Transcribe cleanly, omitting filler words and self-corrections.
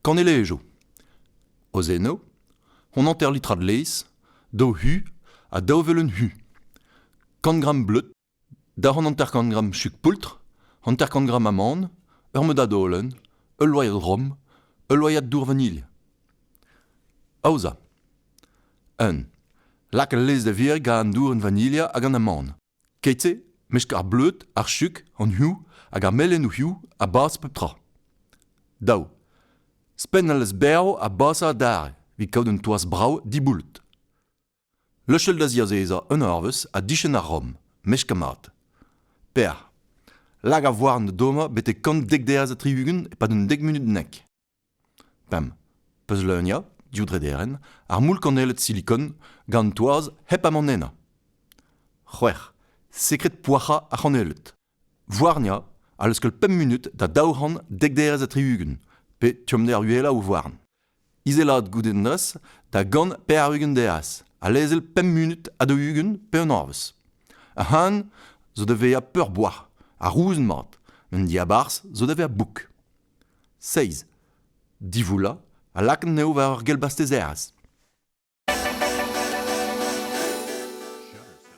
Kanellejoù. Aozennoù, hon hanter litrad laezh, daou hu ha daou veuleun hu. Kant gramm bleud, 250 gramm chug poultr, 50 gramm amann, ur meudad holen, ul loaiad rom, ul loaiad dour vanilh. Aozañ. Un. Lak al laezh da viriñ gant an dourenn vanilha hag an amann. Keit-se, mesk ar bleud, ar chug, an hiziv hag ar melen hiziv a bas pep tra. Daou. Spenn al berv ha basañ adarre evit kaout un toaz brav diboullet. Leuchel da ziazezañ un eurvezh ha dichenn ar rom, meskañ mat. Per. Lak ar voarn da dommañ betek 170 e-pad un dek munud nek. Pemp. Peuzleuniañ, div drederenn, ar moull-kanellet silikon gant toaz hep amanennañ. C'hwec'h. Sekred poac'hañ ar c'hanelled. Voarniañ ha leuskel pemp munut da 270 pe tommder uhelañ o voarn. Izelaat goude an dres da 180 derez ha lezel pemp munut ha 40 pe un eurvezh. Ar c'han zo da vezañ peurboazh ha rouzenn mat, an diabarzh zo da vezañ bouk. Seizh. Divoullañ ha lakaat anezho war ur gell-bastezerezh.